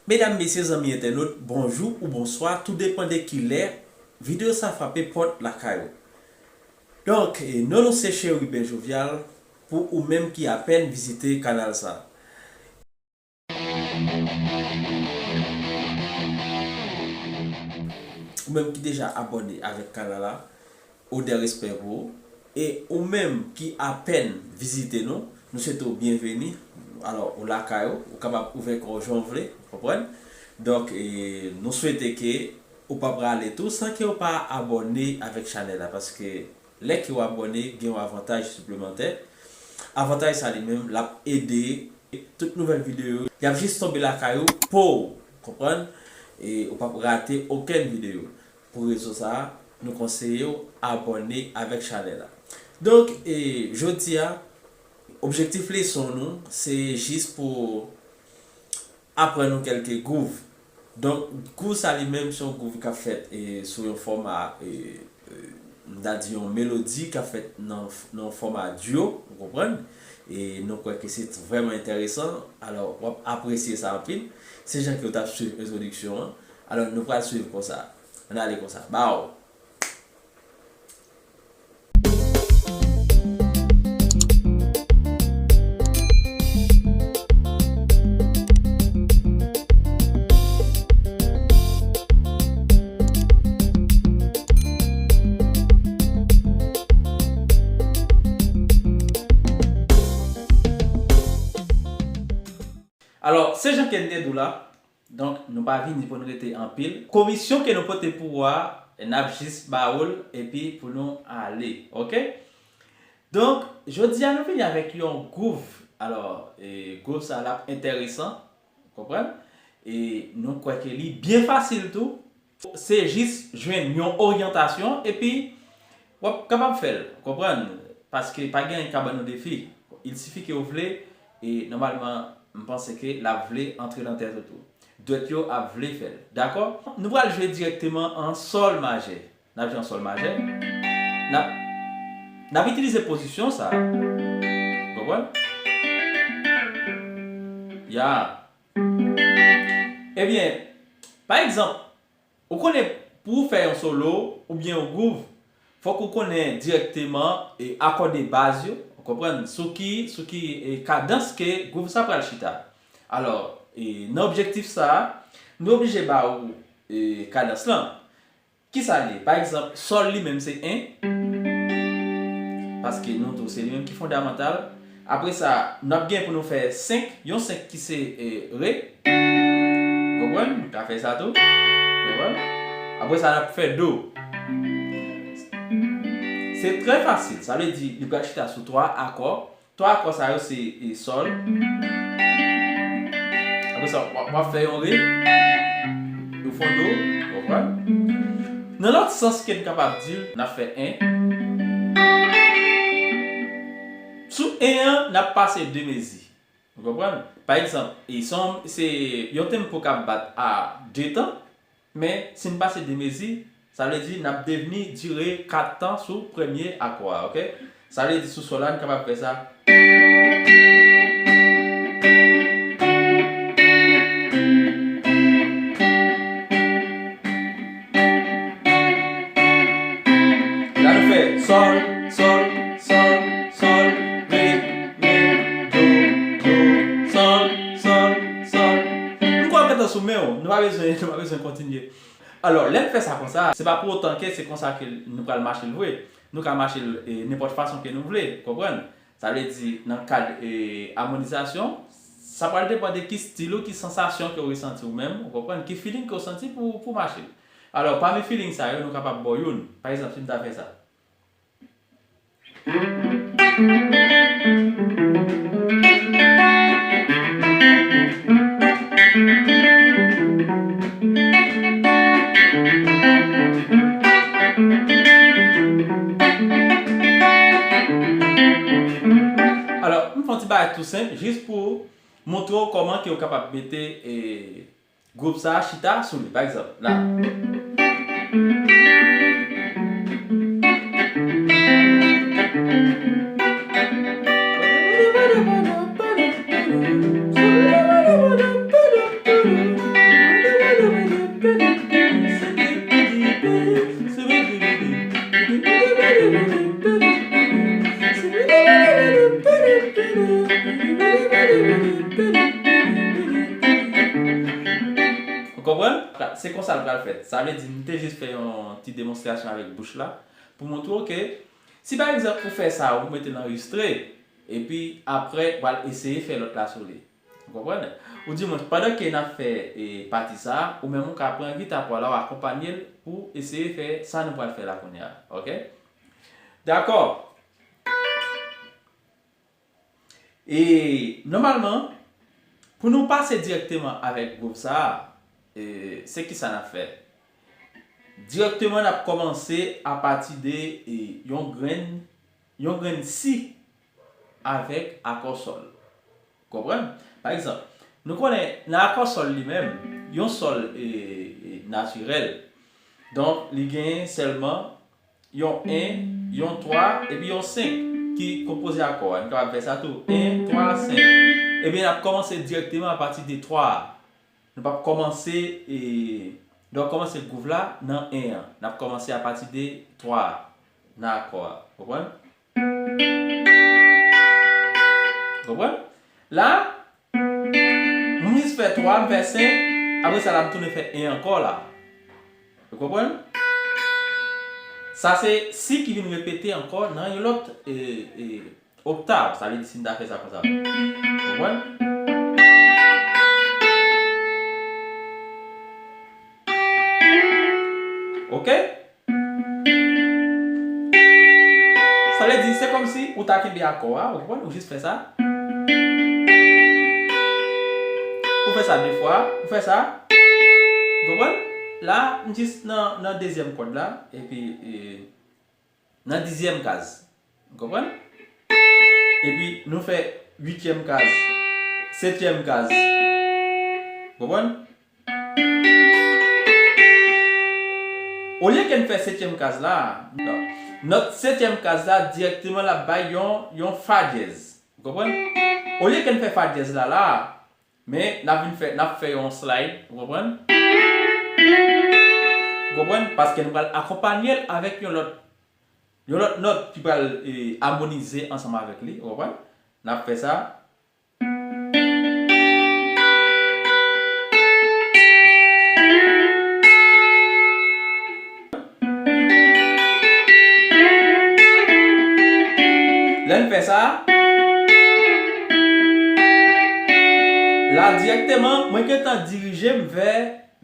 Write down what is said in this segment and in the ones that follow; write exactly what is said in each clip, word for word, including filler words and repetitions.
Medam, mesye, zanmi entènot, bonjou ou bonswa, tou depann de kilè videyo sa frape pòt lakay ou. Donk, e, non nou se Chérubin Jovial, pou ou menm ki apèn vizite kanal sa. Ou menm ki deja abòne avèk kanal la, odè respè pou ou. E ou menm ki apèn vizite nou, nou swete w byenveni. Alò, ou lakay ou, ou kapab ouvè kò w jan w vle, ou konprann? Donk, e, nou swete ke ou pa prale tou san ke w pa abòne avèk chanèl la, paske lè ke w abòne, gen yon avantaj siplemantè. Avantaj sa li menm, l ap ede tout nouvèl videyo, y ap jis tonbe lakay ou, pou w konprann, e ou p ap rate okenn videyo. Pou rezon sa a, nou konseye w abòne avèk chanèl la. Donk, e, jodi a, objektif leson nou, se jis pou aprann nou kèlke gwouv. Donk, gwouv sa li menm, se yon gwouv k ap fèt, e, sou yon fòma, e, e, m ta di yon melodi k ap fèt nan, nan yon fòma duo, ou konprann? E nou kwè ke se vrèman enteresan. Alò, w ap apresye sa anpil. Se jan ke w t ap swiv entwodiksyon an. Alò, nou pral swiv konsa. Ann ale konsa. Baw! Alò, se jan ke n te di w la, donk, nou pa vini pou n rete anpil. Komisyon ke nou pote pou ou a, n ap jis ba ou l epi pou nou ale, oke? Donk, jodi a nou vini avèk yon gwouv. Alò, e, gwouv sa l ap enteresan, konprann? E nou kwè ke li byen fasil tou. Se jis jwenn yon oryantasyon epi w ap kapab fè l, konprann? Paske pa gen anyen k ka ban nou defi. Il sifi ke w vle, e nòmalman, m panse ke l ap vle antre nan tèt ou tou. Dwèt yo ap vle fè l. Dakò? Nou pral jwe dirèkteman an sòl majè. N ap jwe an sòl majè. N ap, n ap itilize pozisyon sa a. Konprann? Ya. Ebyen, pa egzanp, ou konnen pou w fè yon solo oubyen yon gwouv, fòk ou konnen dirèkteman, e, akò de baz yo, ou konprann, sou ki, sou ki, e, kadans ke gwouv sa pral chita. Alò, e, nan objektif sa a, nou oblije ba ou, e, kadans lan. Kisa l ye? Pa egzanp, sòl li menm se en, paske nou di w se li menm ki fondamantal. Apre sa, n ap gen pou nou fè senk, yon senk ki se, e, re. Konprann? Nou ka fè sa tou. Konprann? Apre sa, n ap fè do. Se trè fasil. Sa vle di, li pral chita sou twa akò. Twa akò sa yo se, e, sòl. Apre sa, w ap, w ap fè yon re. Ou fè yon do. Konprann? Nan lòt sans ke n kapab di l, n ap fè en. Sou en an, n ap pase de mezi. Ou konprann? Pa egzanp, e, se yon, se yon tenpo k ap bat a de tan, men si n pase de mezi, sa vle di n ap devni dire kat tan sou premye akò a, oke? Sa vle di sou sòl la, n kapab fè sa. La nou fè sòl, sòl, sòl, sòl, re, re, do, do, sòl, sòl, sòl. M kwè w gentan sou men w. Nou pa bezwen, nou pa bezwen kontinye. Alò, lè n fè sa konsa, se pa pou otan ke se konsa ke nou pral mache l vre. Nou ka mache l, e, nenpòt fason ke nou vle, konprann? Sa vle di, nan kad, e, amonizasyon, sa pral depann de ki stil ou, ki sansasyon ke w resanti ou menm, ou konprann, ki feeling ke w santi pou, pou mache l. Alò, pami feeling sa yo, nou kapab ba w youn. Pa egzanp, si m ta fè sa. Alò, m fè yon ti bagay tou senp, jis pou montre w kòman ke w kapab mete, e, gwouv sa a chita sou li. Pa egzanp, la. Konprann? Se konsa l pral fèt. Sa vle di, m te jis fè yon ti demonstrasyon avèk bouch la pou montre w ke si, pa egzanp, ou fè sa, ou mete l anrejistre, epi apre, w al eseye fè lòt la sou li. Ou konprann? Ou di mwen, pandan ke n ap fè, e, pati sa a, ou menm ou ka pran gita pa w la, w akonpanye l pou eseye fè sa nou pral fè la kounye a. Oke? Dakò. E, nòmalman, pou nou pase dirèkteman avèk gwouv sa a, e, se kisa n ap fè? Dirèkteman, n ap kòmanse apati de, e, yon grenn, yon grenn si avèk akò sòl. Konprann? Pa egzanp, nou konnen nan akò sòl li menm, yon sòl, e, e, natirèl. Donk, li genyen sèlman yon en, yon twa, epi yon senk ki konpoze akò a. Nou kapab fè sa tou. En, twa, senk. Ebyen, n ap kòmanse dirèkteman apati de twa a. Nou p ap kòmanse, e, lè w kòmanse gwouv la nan en an. N ap kòmanse apati de twa a, nan akò a. Konprann? Konprann? La, m jis fè twa, m fè senk, apre sa la, m tounen fè en ankò la. Ou konprann? Sa se si ki vin repete ankò nan yon lòt, e, e, oktav. Sa vle di si m ta fè sa konsa. Konprann? Oke? Sa vle di, se kòmsi ou ta kenbe akò a, ou konprann? Ou jis fè sa. Ou fè sa de fwa, ou fè sa. Ou konprann? La, m jis nan, nan dezyèm kòd la, epi, e, nan dizyèm kaz. Ou konprann? Epi, nou fè uityèm kaz, setyèm kaz. Ou konprann? Olye ke n fè setyèm kaz la, non, nòt setyèm kaz la dirèkteman l ap bay yon, yon fa dyèz. Ou konprann? Olye ke n fè fa dyèz la la, men n ap vin fè, n ap fè yon slide, ou konprann? Ou konprann? Paske nou pral akonpanye l avèk yon lòt, yon lòt nòt ki pral, e, amonize ansanm avèk li, ou konprann? N ap fè sa. Lè n fè sa, la dirèkteman, mwen gentan dirije m vè,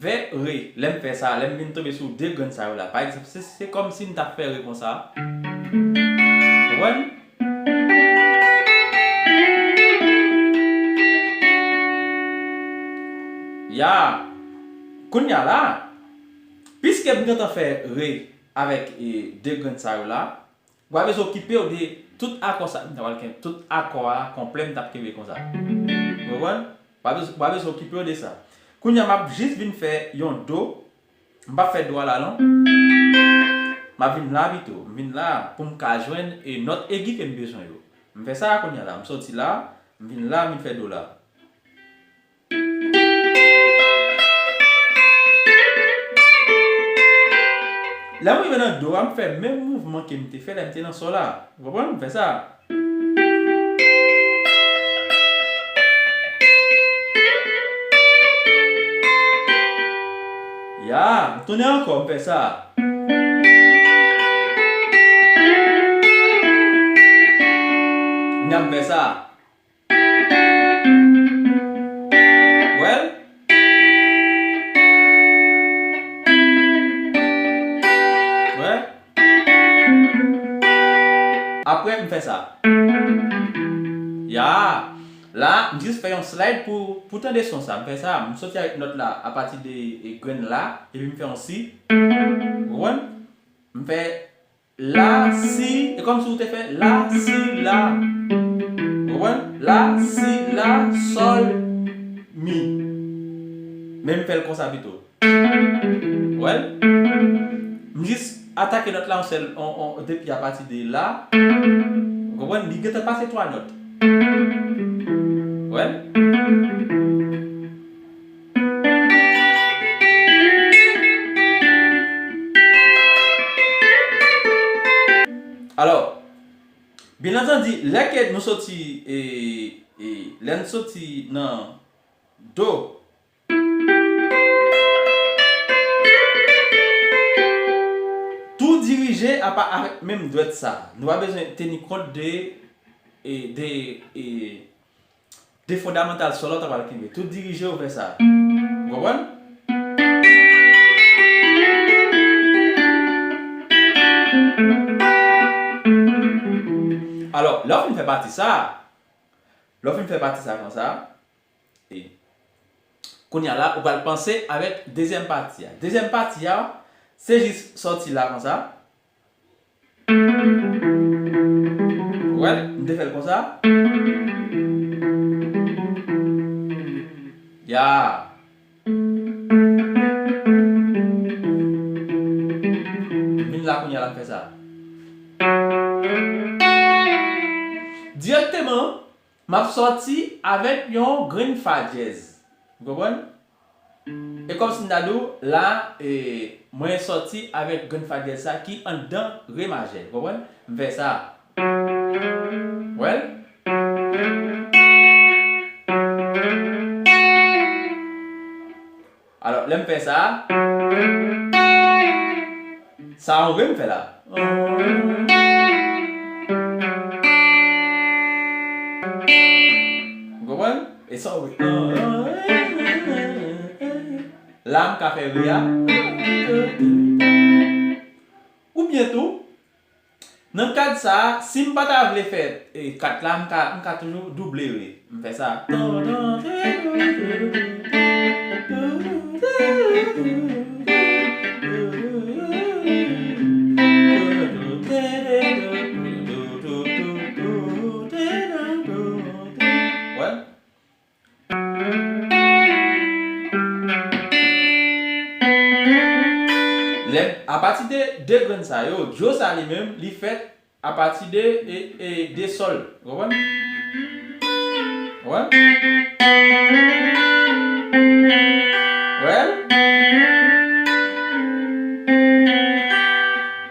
vè re. Lè m fè sa, lè m vin tonbe sou de grenn sa yo la. Pa egzanp, se, se kòmsi m t ap fè re konsa. Konprann? Ya. Kounye a la, piske m gentan fè re avèk, e, de grenn sa yo la, w pa bezwen okipe w de tout akò sa, m ta pral ken-, tout akò a konplè m t ap kenbe konsa. Ou konprann? W pa bez-, w pa bezwen okipe w de sa. Kounye a, m ap jis vin fè yon do. M p ap fè do a la non. M ap vin la pito. M vin la pou m ka jwenn, e, nòt egi ke m bezwen yo. M fè sa kounye a la. M soti la, m vin la, m vin fè do la. Lè m rive nan do a, m fè menm mouvman ke m te fè lè m te nan sò la. Ou konprann? M fè sa. Ya, m tounen ankò, m fè sa. Kounye a m fè sa. Wè l? Wè? Apre, m fè sa. Ya. La, m jis fè yon slide pou, pou tande son sa. M fè sa, m soti avèk nòt la apati de, e, grenn la, epi m fè yon si. Ou konprann? M fè la, si, e kòmsi w te fè la, si, la. Ou konprann? La, si, la, sòl, mi. Men m fè l konsa pito. Ou wè l? M jis atake nòt la yon sèl, on, on, depi apati de la. Ou konprann? Li gentan pase twa nòt. Ou wè l? Alò, byen antandi, lè ke nou soti, e, e, lè n soti nan do, apa avèk menm dwèt sa. Nou pa bezwen teni kont de, e, de, e, de fondamantal sòl la w ta pral kenbe. Tou dirije w vè sa. Ou konprann? Alò, lè w fin fè pati sa, lè w fin fè pati sa konsa, e, kounye a la, ou pral panse avèk dezyèm pati a. Dezyèm pati a, se jis sòti la konsa. Ou wè l? M te fè l konsa. Ya. Vin la kounye a la, m fè sa. Dirèkteman, m ap sòti avèk yon grenn fa dyèz. Ou konprann? E kòmsi m ta di w, la, e, mwen sòti avèk grenn fa dyèz sa ki anndan re majè. Ou konprann? M fè sa. Wè l? Alò, lè m fè sa, sa yon re m fè la. Ou konprann? E sa yon re. La, m ka fè re a. Oubyen tou, nan kad sa a, si m pa ta vle fè, e, kat la, m ka, m ka toujou double re. M fè sa. Wè? Lè, apati de de grenn sa yo, dyo sa li menm, li fèt apati de, e, e, de sòl. Ou konprann? Ou konprann? Ou wè?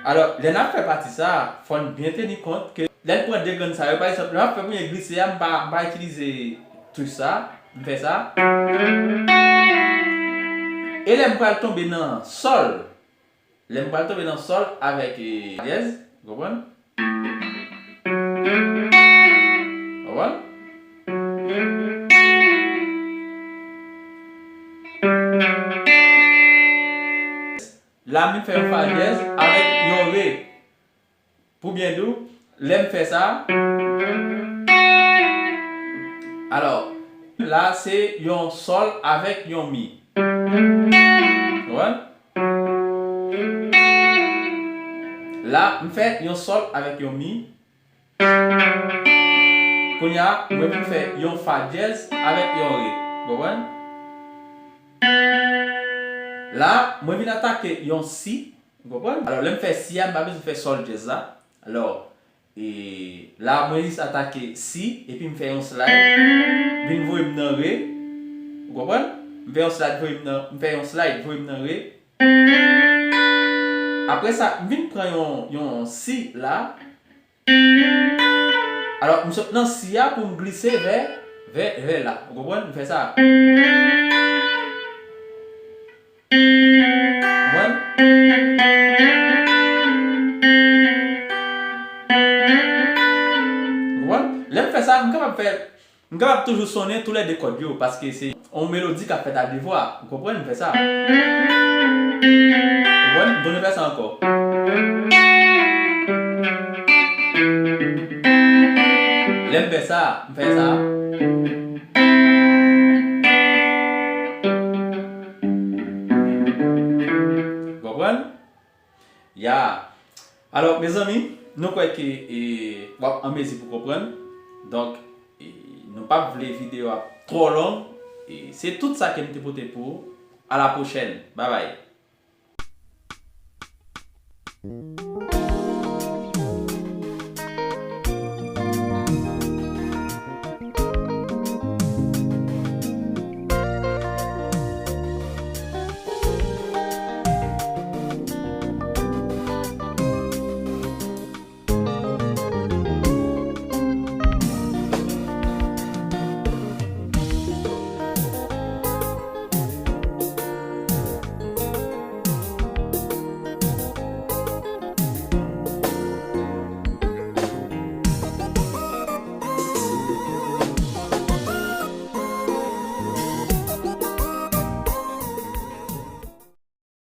Alò, lè n ap fè pati sa, fò n byen teni kont ke lè n pran de grenn sa yo, pa egzanp, lè m ap fè premye glise a, m pa, m pa itilize touch sa, m fè sa. E lè m pral tonbe nan sòl, lè m pral tonbe nan sòl avèk, e, dyèz, ou konprann? Ou konprann? La, m fè yon fa dyèz avèk yon re. Pou byen di w, lè m fè sa, alò, la se yon sòl avèk yon mi. Ou konprann? La, m fè yon sòl avèk yon mi. Kounye a, mwen vin fè yon fa dyèz avèk yon re. Ou konprann? La, mwen vin atake yon si. Ou konprann? Alò, lè m fè si a, m pa bezwen fè sòl dyèz la. Alò, e, la, mwen jis atake si, epi m fè yon slide, vin voye m nan re. Ou konprann? M fè yon slide, voye m nan, m fè yon slide, voye m nan re. Apre sa, m vin pran yon, yon si la. Alò, m sot nan si a pou m glise vè, vè, vè la. Ou konprann? M fè sa. Ou konprann? Ou konprann? Lè m fè sa, m kapab fè, m kapab toujou sonnen toulède kòd yo, paske se yon melodi k ap fèt a de vwa. Ou konprann? M fè sa. Ou konprann? M tounen fè sa ankò. Lè m fè sa, m fè sa. Konprann? Ya. Alò, mezanmi, nou kwè ke, e, w ap an mezi pou konprann. Donk, e, nou p ap vle videyo a twò long. E, se tout sa ke m te pote pou ou. A la pwochèn. Babay.